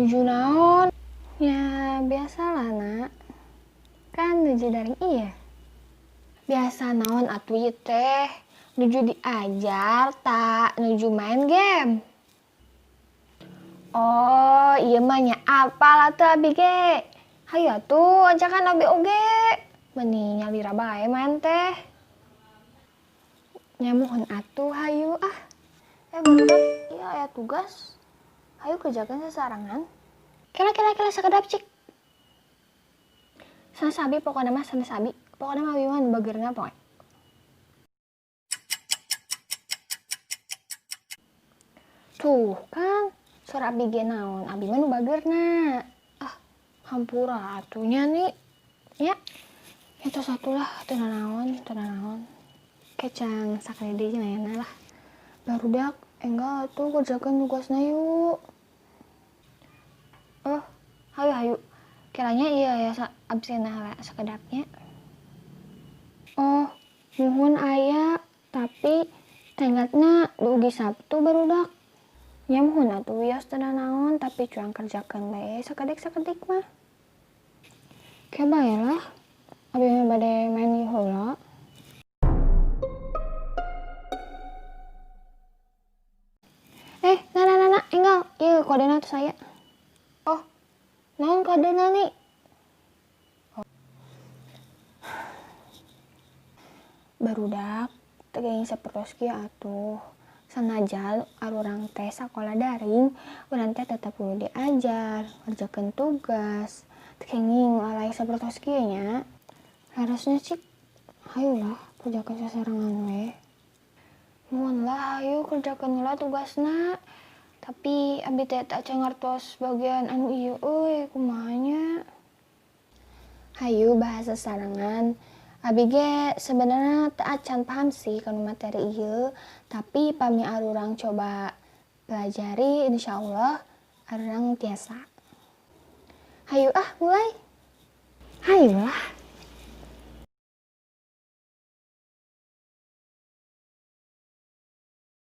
Nuju naon? Ya biasalah nak. Kan nuju daring iya. Biasa naon atuh ieu teh? Nuju diajar tak nuju main game. Oh, iya mah nya apal atuh abi ge. Hayu atuh ajakan abi oge. Meni nyalira bae main teh. Nya mohon atuh hayu ah. Barudak ieu aya tugas. Hayu kerjakan sesarangan. Kela sakedap cik. Sanes abi pokona mah sanes abi. Pokona mah abi mah nu bageurna poe. Tuh kan suara abi ge naon, abi mah nu bageurna. Ah, hampura atuh nya nih. Ya. Ya tos atuh lah, teu nanaon, teu nanaon. Kecang sakali deui jeung lah. Barudak enggal atuh kerjakan tugasna yuk. Oh, hayu hayu. Kiranya iya ya absen sakedapnya. Oh, muhun aya, tapi tenggatna dugi Sabtu barudak. Ya muhun atuh wios teu nanaon, tapi cuang kerjakeun we sakedik-sakedik mah. Ke bae lah. Abi mah bade main ieu heula. Nana, enggal. Ieu kodena tuh saya. Oh, naon kodena nih? Oh. Barudak, teu geuning sapertos kieu atuh. Sanajan arurang teh sakola daring, urang teh tetep kudu diajar, ngerjakeun tugas. Teu kenging lalai sapertos kieu nya. Harusnya cik, hayulah kerjakeun sasarengan we. Mohon lah hayu kerjakeun heula tugasna. Tapi abi teh teu acan ngartos bagian anu ieu euy, kumaha nya? Hayu bahas sasarengan. Abi ge sebenarnya teu acan paham sih kana materi ieu, tapi pami arurang coba pelajari insyaallah arurang tiasa. Hayu ah mulai. Hayulah.